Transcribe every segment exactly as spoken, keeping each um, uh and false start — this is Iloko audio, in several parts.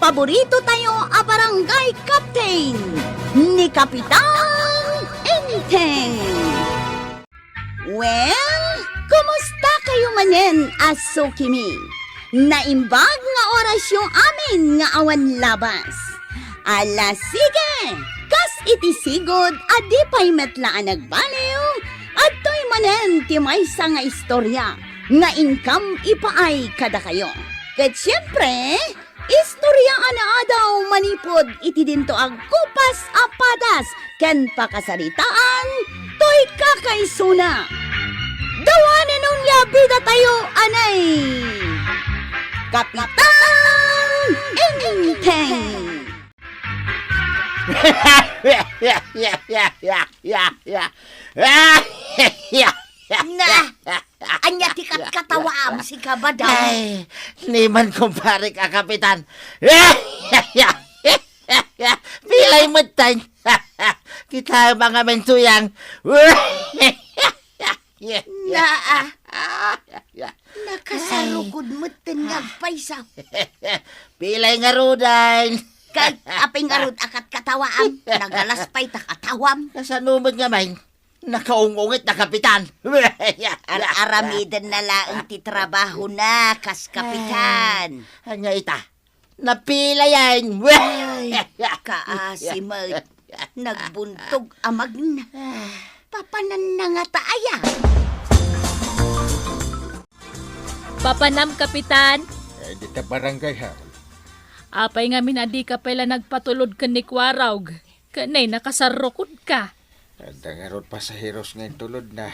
paborito tayo a barangay captain, ni Kapitan Enteng. Well, kumusta kayo manen a sukimi? Naimbag nga orasyo amin nga awan labas. Ala, sige! Kas iti sigud a di pay met la a nagbaliw, adtoy manen ti maysa nga istorya nga inkam ipaay kadakayo. Ket siempre, istorya a naadaw manipud iti dinto agkupas a padas ken pakasaritaan toy kakaisuna. Dawanen unya bidatayo anay Kapitan Enteng. Na, ania ti katkatawaam, sika, Badong? Ay, ni man, kumparek a kapitan. Pilay metten. Kita, mga mentuyang. Na, ah, nakasarukod metten nga agpayso. Pilay ngaruden. Kay, apay ngarud a katkatawaam, nagalas pay ta katawam. Kasano met ngamin? Nakaung-ungit na, kapitan. Ar-aramiden na laeng ti trabahona kas kapitan. Ania ita? Napilayan. Ay, kaasi met. Nagbuntog a magna. Papananna ngata aya? Papanam, Kapitan. Eh, dita barangay hall. Apay ngamin a dika pay la nagpatulod ken ni Kuarog? Ken nay, nakasarrukodka. Adda ngarud pasaheros nga intulodna.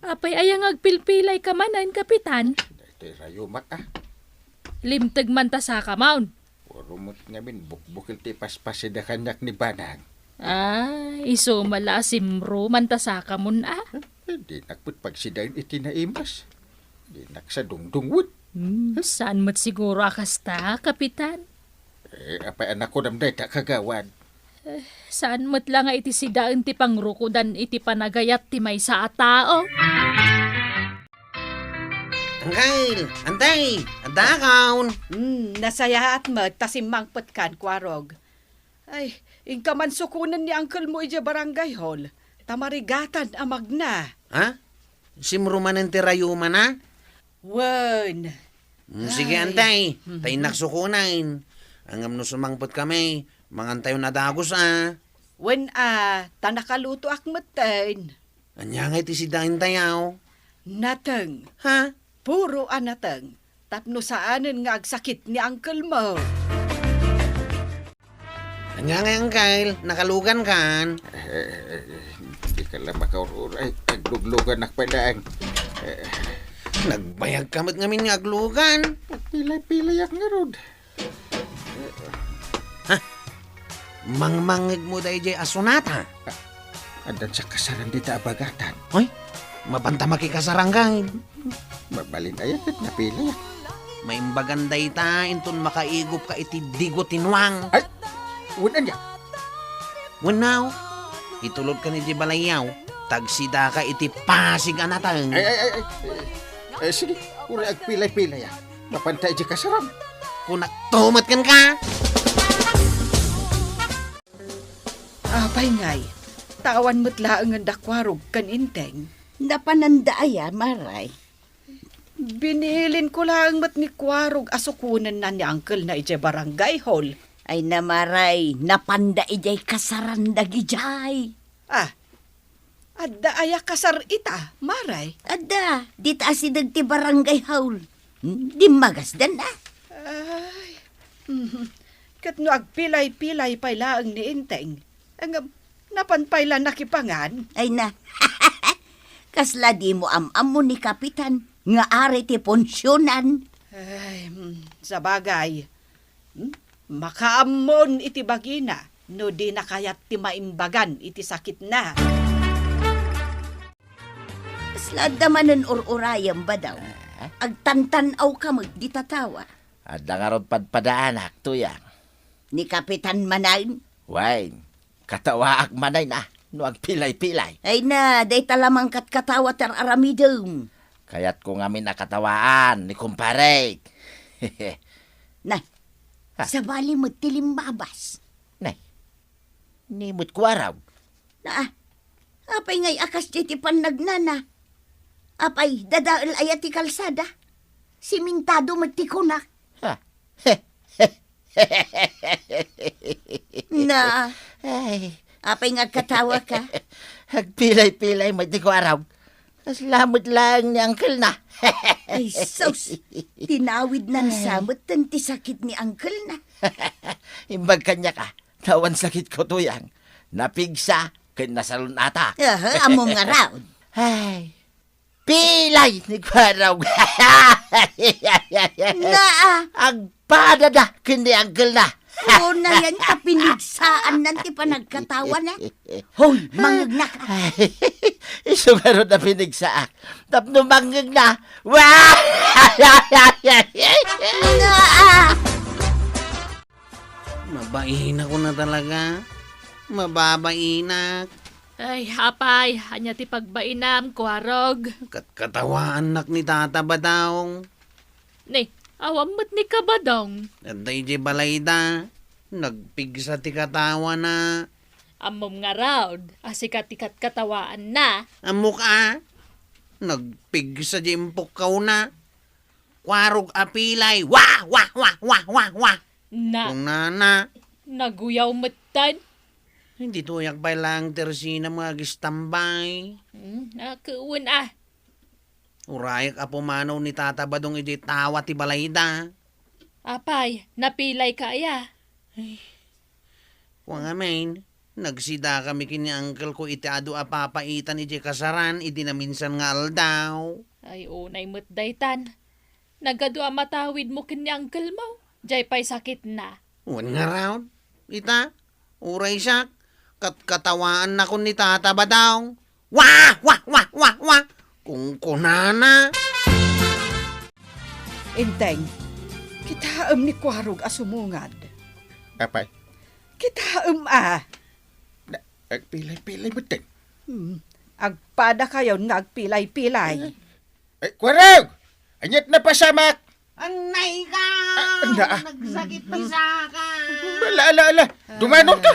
Apay aya nga agpilpilayka manen, Kapitan? Daytoy rayumak, a. Limteg man ta sakamon. Puro met ngamin bukbukel ti ipaspasida kaniak ni Badong. Ah, isu met la a simro man ta sakamon, a. Eh, dinak met pagsidaen iti naimas. Dinak sa dungdungwet. Hmm, saan met siguro a kasta, Kapitan? Eh, apay a nakunam dayta, kagawad? Eh, saan met la nga iti sidaen ti pangrukodan iti panagayat ti maysa a tao? Angkel, Antay, addakayon. Hmm, nasayaat met ta simmangpetkan, Kuarog. Ay, inka man sukonen ni Uncle mo idiay barangay hall, ta marigatan a magna. Ha? Simro manen ti rayumana? Wen. Mm, sige, ay. Antay. Mhm. Ta innak sukonen. Ngem no sumangpetkami, mangantayon a dagus, a. Wen, a, ta nakalutoak metten. Ania ngay ti sidaentayo? Nateng. Ha? Puro a nateng. Tapno saanen nga agsakit ni uncle mo. Ania ngay, uncle? Nakalugankan? Eh, eh, eh, di ka la makaur-uray. Aglugluganak pay laeng. Eh. Nagbayagka met ngamin nga aglugan. Pilay-pilayak ngarud. Ha? Mangmangngegmo daydiay a sonata? Addan sa kasaran dita a bagatan. Hoy, mapanta makikasar, uncle. Mabalin aya ket napilayak. Maimbagan dayta inton makaigupka iti digo ti nuang. Ay, wen ania? Wenno, itulodkan idiay balayyo, ta agsidaka iti pasig a nateng. Ay, ay, ay, ay. Eh, sige, uray agpilay-pilay, a. Mapanta idiay kasaran. Kunakto met kenka. Apay ngay, ta awan met laengen da Kuarog ken Enteng. Napananda aya, Maray? Binilinko laeng met ni Kuarog a sukonenna ni uncle-na idiay barangay hall. Ay na, Maray, napanda idiay kasaran dagidiay. Ah, adda aya kasar ita, Maray? Adda, dita asideg ti barangay hall. Hmm, dimmagasdan, a. Ay, mhm. Ket no agpilay-pilay pay laeng ni Enteng, ngem napan pay la nakipangan? Ay na, kasla dimo am-ammo ni Kapitan nga ari ti punsionan. Ay, hmm, sabagay. Hmm? Makaammoon iti bagina no dina kayat ti maimbagan iti sakitna. Kasla adda manen ur-urayem, Badong? Ah? Agtantan-awka met dita tawa. Adda ngarud padpadaanak, Tuyang. Ni Kapitan manen? Wen, katawaak manen, a, no agpilay-pilay. Ay na, dayta la mangkatkatawa ti ar-aramidem. Kayatko ngamin a katawaan ni kumparek. Na, Ha? Sabali met ti limmabas. Nay, ni met kuarog. Naa, apay ngay a kasdiay ti pannagnana? Apay, dadael aya ti kalsada? Simintado met ti kunak. Ha? Na, Ay, apay nga agkatawa ka? Agpilay-pilay met ti kuarog. Kasla met laeng ni uncle na. Ay, sus! Tinawid nan Ay. Samet ten ti sakit ni uncle na. Imbag kaniak a, ta awan sakitko, Tuyang. Napigsa ken nasalun-ata. Aha, ammom ngarud. Ay, pilay ni kuarog. Naa. Agpadada ken ni uncle na. Unayen ta pinigsaannan ti panagkatawana. Hoy, mangngegna ka. Isu ngarud a pinigsaak. Tapno mangngegna. Wah! Naa! Mabainak una talaga. Mababainak. Ay, apay, ania ti pagbainam, kuarog? Katkatawaannak ni Tata Badong. Ni, awan met ni Kabadong. Adda idiay balayda. Nagpigsa ti katawana. Ammom ngarud a sika ti katkatawaanna. Ammok a. Nagpigsa diay impukkawna. Kuarog a pilay. Wah, wah, wah, wah, wah, wah. Na, Kunana. Naguyaw metten. Ditoyak pay laeng ti resinam nga agistambay. Hmm, a, ket wen a. Urayak a pumanaw ni Tata Badong idiay tawa ti balayda. Apay, napilayka aya? Ay, kua ngamin, nagsidakami ken ni uncle ko iti adu a papaitan idiay kasaran idi naminsan nga aldaw. Ay, unay met daytan. Nagadu a matawidmo ken ni uncle mo. Jay pay sakitna. Wen ngarud, ita, uray siak, katkatawaannakon ni Tata Badong. Wah! Wah! Wah! Wah! Wah! Kunkunana. Inteng, kitaem ni Kuarog a sumungad. Apay? Kitaem a. Na, agpilay-pilay metten. Hmm, agpadakayon nga agpilay-pilay. Eh, Kuarog! Aniat napasamak? Annay ka! Ah, na, ah. Nagsakit ti saka. Ala, ala, ala. Dumanon ka.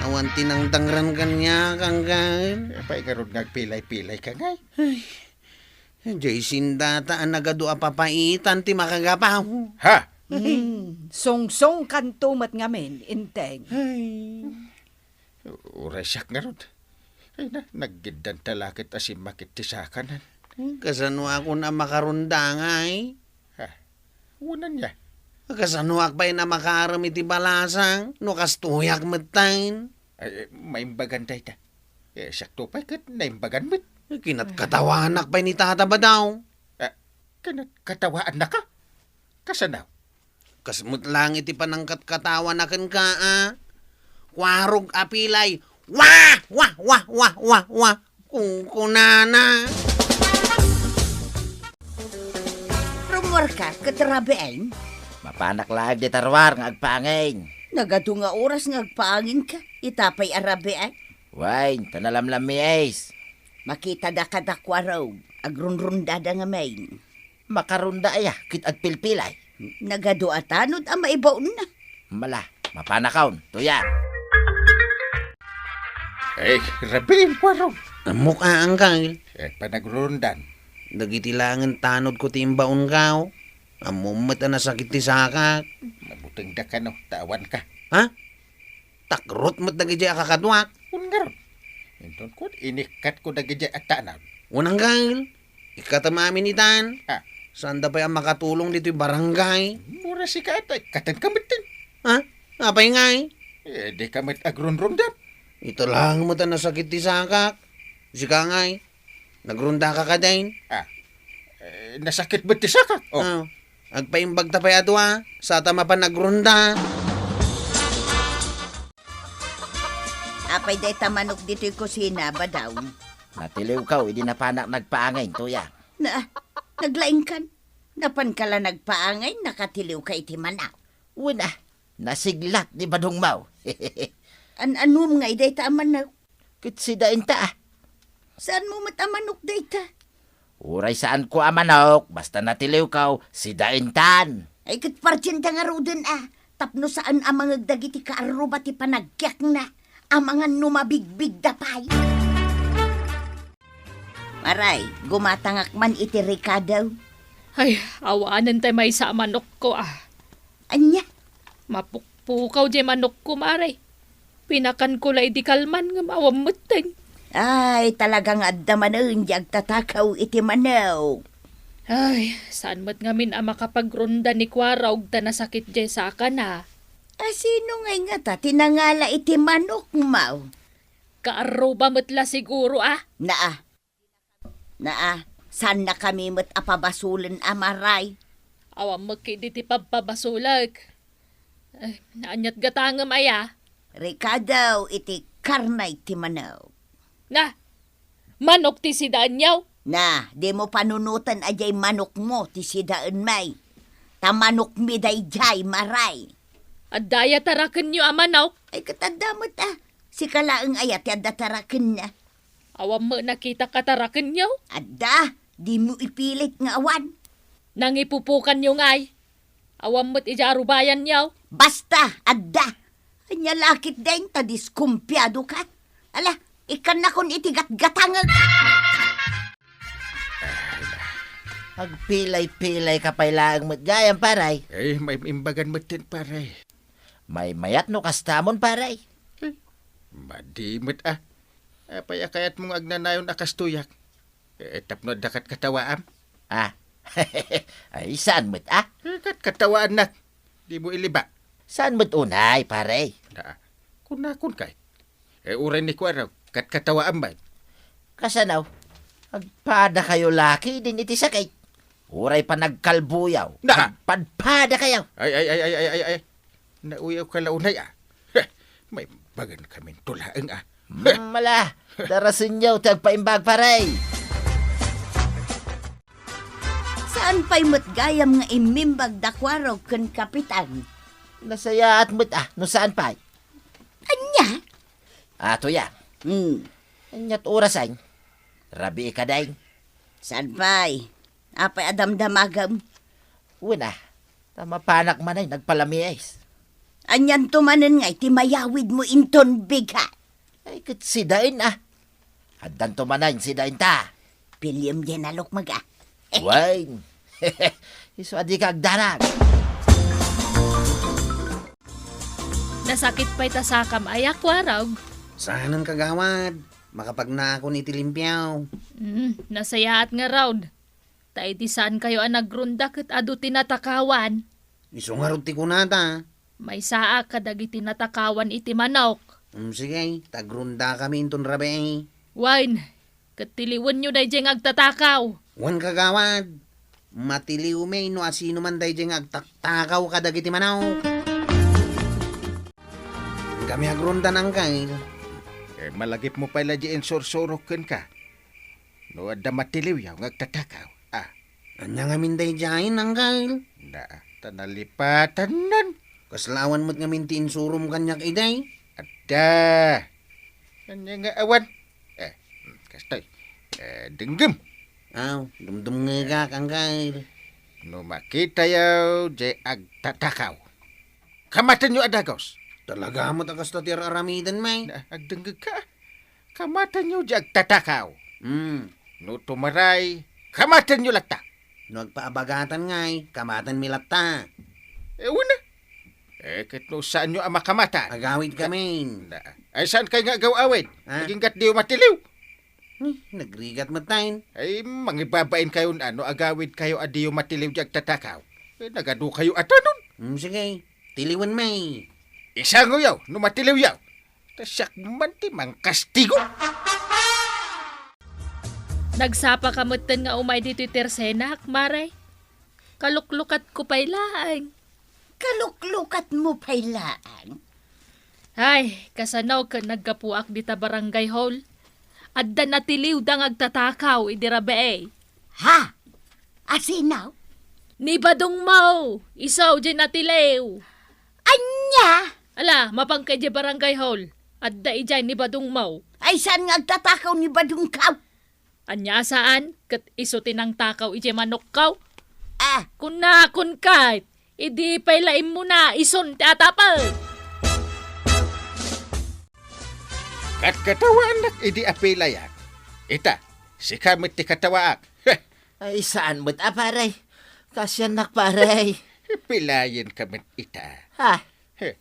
Awan tinangtangran kaniak, anggal. Apay ngarud nga agpilay-pilay ka ngay? Ay, jay sindata a nagadu a papaitan ti makagapaw. Ha? Hmm, sungsongkanto met ngamin, Inteng. Ay. Uray siak ngarud. Ay na, naggiddan ta la ket a simmakit ti sakanan. Hmm, kasanoakon a makarunda ngay? Ha? Unan ya. Kasanoak pay a makaarem iti balasang no kastoyak metten? Ay, eh, maimbagan dayta. Eh, siakto pay ket naimbagan met. Kinatkatawanak pay ni Tata Badaw. Ah, kinatkatawaannaka? Kasano? Kas met lang iti panangkatkatawana kenka, a? Kuarog a pilay, "Wah! Wah! Wah! Wah! Wah!" Wah! Kunkunana. Rummuarka ket rabiin? Mapanak laeng dita ruar nga agpaangin. Nagadu nga oras nga agpaanginka, ita pay a rabiin? Wen, ta nalamlammiis. Makitadaka da Kuarog, agrunrundada ngamin. Makarunda aya ket agpilpilay? Nagadu a tanod a maibaonna. Mala, mapanakon, Tuyang. Eh, rabiin, Kuarog. Ammok a, anggal. Eh, panagrundan. Dagiti langen tanodko ti imbaonko. Ammom met a nasakit ti sakak. Mabutengda kano, ta awanka. Ha? Takrot met dagidiay a kakaduak. Wen ngarud. Inton kuan, inikkatko dagidiay a tanod. Wen anggal. Ikkatem amin itan. Ah. Saanda pay a makatulong ditoy barangay. Mura sika ata, ikkatenka metten. Ha? Apay ngay? Eh, dika met agrunrundan. Ita lang met a nasakit ti sakak. Sika ngay? Nagrundaka kadin? Ah. Eh, nasakit met ti sakak. Oh. Ah. Agpaimbagta pay a dua, sata mapan agrunda. Apay dayta manok ditoy kusina, Badaw? Natiliwkaw idi napanak nagpaangin, Tuyang. Na, naglaingkan. Napanka la nagpaangin, nakatiliwka iti manok. Wen a, nasiglat ni badongmo. An-anom ngay dayta a manok? Ket sidainta, a. Saanmo met a manok dayta? Uray saanko a manok, basta natiliwkaw, sidaintan. Ay, ket pardianda ngaruden a, tapno saan a mangeg dagiti kaarruba ti panagkiakna, amangan no mabigbigda pay. Maray, gumatangak man iti rekado. Ay, awanen tay maysa a manokko, ah. Ania? Mapukpukaw jay manokko, Maray. Pinakanko la idi kalman ngem awan metten. Ay, talaga nga adda manen di agtatakaw iti manok. Ay, saan met ngamin a makapagronda ni Kuarog ta nasakit jay sakana. A, sino ngay ngata ti nangala iti manokmo? Kaarruba met la siguro, ah. Naa. Naa, saannakami met a pabasolen a, Maray. Awan met ketdi ti pagpabasolek. Eh, naaniat gatangem aya? Rekado iti karne ti manok. Na, manok ti sidaenyo? Na, dimo panunoten a jay manokmo ti sidaenmi. Ta manokmi dayjay, Maray. Adda aya tarakenyo a manok? Ay, ket adda met a. Sika laeng aya ti adda tarakenna? Awan met nakitak a tarakenyo? Adda, dimo ipilit nga awan. Nangipupukanyo ngay? Awan met idiay arubayanyo? Basta, adda. Ania la ketdin ta diskumpiadoka? Ala, ikkannakon iti gatgatangek. Agpilay-pilay ka pay laeng met gayam, pare. Eh, may imbagan met ten, pare. Maymayat no kastamon, pare. Eh, madi met a. Apay a kayatmo nga agnanayon a kastoyak? Eh, tapno adda katkatawaam? Ah. Ay, saan met, ah? Eh, katkatawaannak. Dimo iliba. Saan met unay, pare? Na, kunakon kay. Eh, uray ni Kuarog, katkatawaam man. Kasano? Agpadakayo la ketdin iti sakit. Uray panagkalbuyaw. Na! Agpadpadakayo. Ay, ay, ay, ay, ay, ay, ay. Nauyaw ka la unay, ah. Heh, maimbagan kamin to laeng, ah. Hmm, ala, darasenyo ti agpaimbag, pare. Saan pay met gayam nga immimbag da Kuarog ken Kapitan? Nasayaat met, ah, no saan pay. Ania? Ato ya. Hmm. Aniat orasen? Rabii ka, deng? Saan pay? Apay a damdamagem? Wen a, ta mapanak manen nagpalamiis. Anianto manen nga iti mayawidmo inton bigat? Ay, ket sidaen a. Addanto manen sidaen ta. Piliem diay nalukmeg a. Wen. Isu a dika agdanag. Nasakit pay ta sakam aya, Kuarog? Saanen, kagawad. Makapagnaakon iti limpio. Mm, nasayaat ngarud. Ta idi saankayo a nagronda ket adu ti natakawan. Isu ngarud ti kunata. Maysaak kadagiti natakawan iti manok. Mm, sige, ta agrondakami inton rabii. Wen, ket tiliwenyo daydiay nga agtatakaw. Wen, kagawad. Matiliwmi no asino man daydiay nga agtaktakaw kadagiti manok. Kami agrondan, Angkel. Eh, malagipmo pay la di insursurok kenka. No adda matiliwyaw nga agtatakaw, ah. Ania ngamin daydiay, Angkel? Na, ta nalipatanan. Kasla awan met ngamin ti insurom kaniak idi? Adda. Ania nga awan? Eh, hmm, kastoy. Eh, denggem. Aw, dumdumngegak, Angkel. No makitayo, di agtatakaw. Kamatenyo a dagus. Talaga met a kasta ti ar-aramidenmi. Na, agdengngeg ka. Kamatenyo di agtatakaw. Hmm. No tumaray, kamatenyo latta. No agpaabagatan ngay, kamatenmi latta. Eh, wen a. Eh, ket no saanyo a makamatan. Agawid kamin. Na, ay, saan kay nga agaw-awid? Ha? Aginggat diyo matiliw. Hmm, nagrigat met tayo. Ay, mangibabain kayo na no agawid kayo a diyo matiliw di agtatakaw. Eh, nagadu kayo atanon. Hmm, sige. Tiliwen may. Isango yaw, no matiliw yaw. Ta siak man ti mangkastigo. Nagsapa ka metten nga umay ditoy tersenak, Mare? Kaluklukatko pay laeng. Kaluklukatmo pay laeng? Ay, kasano ket naggapuak dita barangay hall? Adda natiliwda nga agtatakaw idi rabii. Ha? Asino? Ni Badong Mau, isu diay natiliw. Ania? Ala, mapanka idiay barangay hall. Adda idiay ni Badong Mau. Ay, saan nga agtatakaw ni Badong Kau? Ania a saan? Ket isu ti nangtakaw idiay manokko? Ah. Kunakon ket, Idi pay la immuna, isun ti atapek. Katkatawaannak idi apilayak. Ita, sika met ti katawaak. Heh! Ay, saan met a, pare? Kasiannak, pare. Pilayenka met ita. Ha? Heh.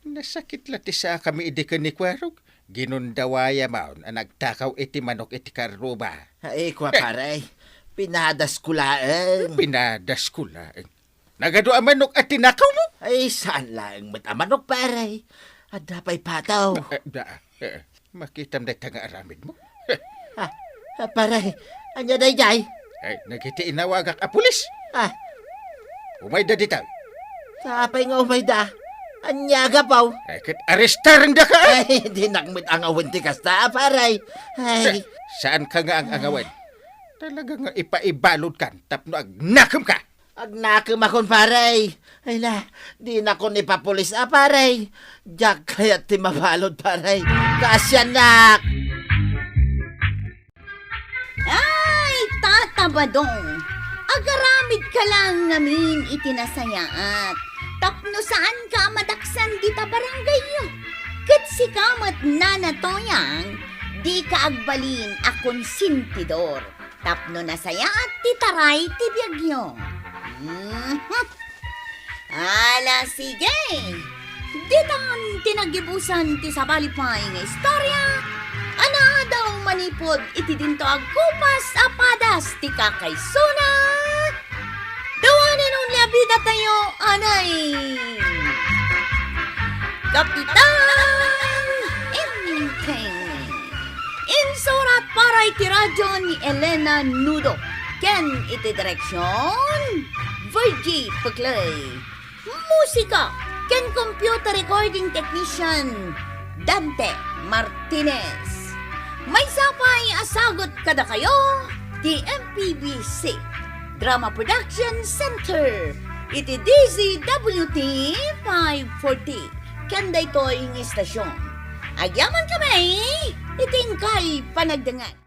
Nasakit la ti sakami idi ken ni Kuarog. Ginundawayam a nagtakaw iti manok iti karruba. Ay, kua, pare. Pinadasko laeng. Pinadasko laeng. Nagadu a manok a tinakawmo? Ay, saan laeng met a manok, pare. Adda pay pataw. Eh, da, eh, makitam dayta nga aramidmo. Ah, ah, pare, ania daydiay? Ay, nagiti inawagak a pulis. Ah. Umayda dita. Sapay nga umayda. Ania gapu? Ay, ket arestarendaka, eh. Ay, dinak met angawen ti kasta, pare. Ay. Sa-, saanka nga ang-angawen? Talaga nga ipaibalodkan tapno agnakemka. Agnakemakon, pare. Ay la, dinakon ipapulis a, pare. Diak kayat ti mabalud, pare. Kasiannak. Ay, Tata Badong, agaramidka laeng ngamin iti nasayaat tapno saanka a madaksan dita barangayyo. Ket sika met, Nana Toyang, dika agbalin a konsentidor tapno nasayaat ti taray ti biagyo. Mhm. Ala, sige. Ditan ti naggibusan ti sabali pay nga istorya a naadaw manipud iti dinto agkupas a padas ti kakaisuna, the one and only a bidatayo, anay, Kapitan Enteng. Insurat para iti radyo ni Elena Nudo ken iti direksion, Virgie Peclay. Musika ken computer recording technician, Dante Martinez. Maysa pay a sagut kadakayo ti M P B C Drama Production Center iti D Z W T five forty. Ken daytoy nga istasyon, agyamankami iti inkay panagdengngeg.